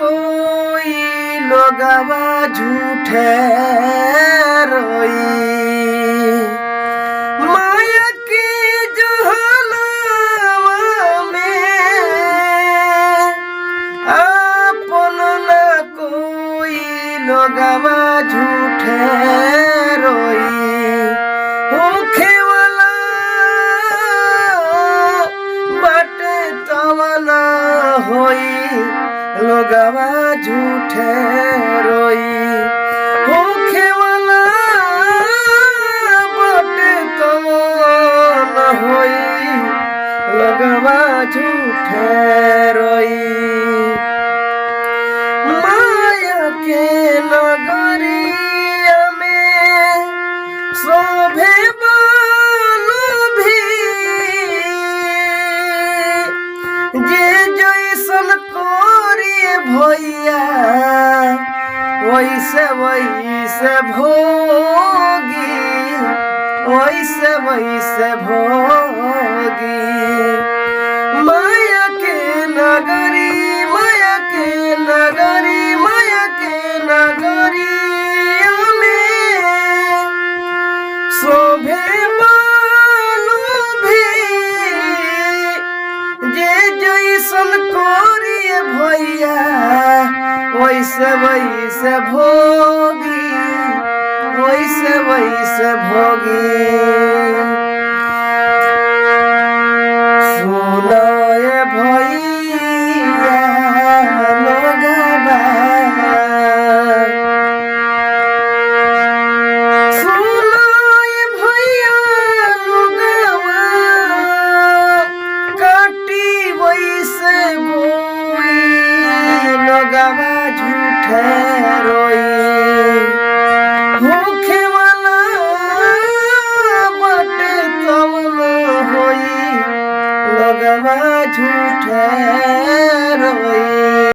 कोई लोगवा झूठे रोई। माया के जहलवा में आपन ना कोई लोगवा झूठे रोई। होखे वाला बाटे तवना होई, लोगवा झूठे रोई। होखे वाला बाटे तवना होई, लोगवा झूठे रोई। माया के नगरिया में शोभे बालू भी, जे जैसन कोरी भैया वैसे वैसे भोगी, वैसे वैसे भोगी। माया के नगरी, माया के नगरी, माया के नगरी में शोभे बालू भी, जे जैसन कोरी भैया वैसे वैसे भोगी, वैसे वैसे भोगी। सुनाए भैया लोगवा, सुनाए भैया लोगवा, काटी वैसे बोई, लोगवा झूठे रोई। होखे वाला बाटे तवन होई, लोगवा झूठे रोई।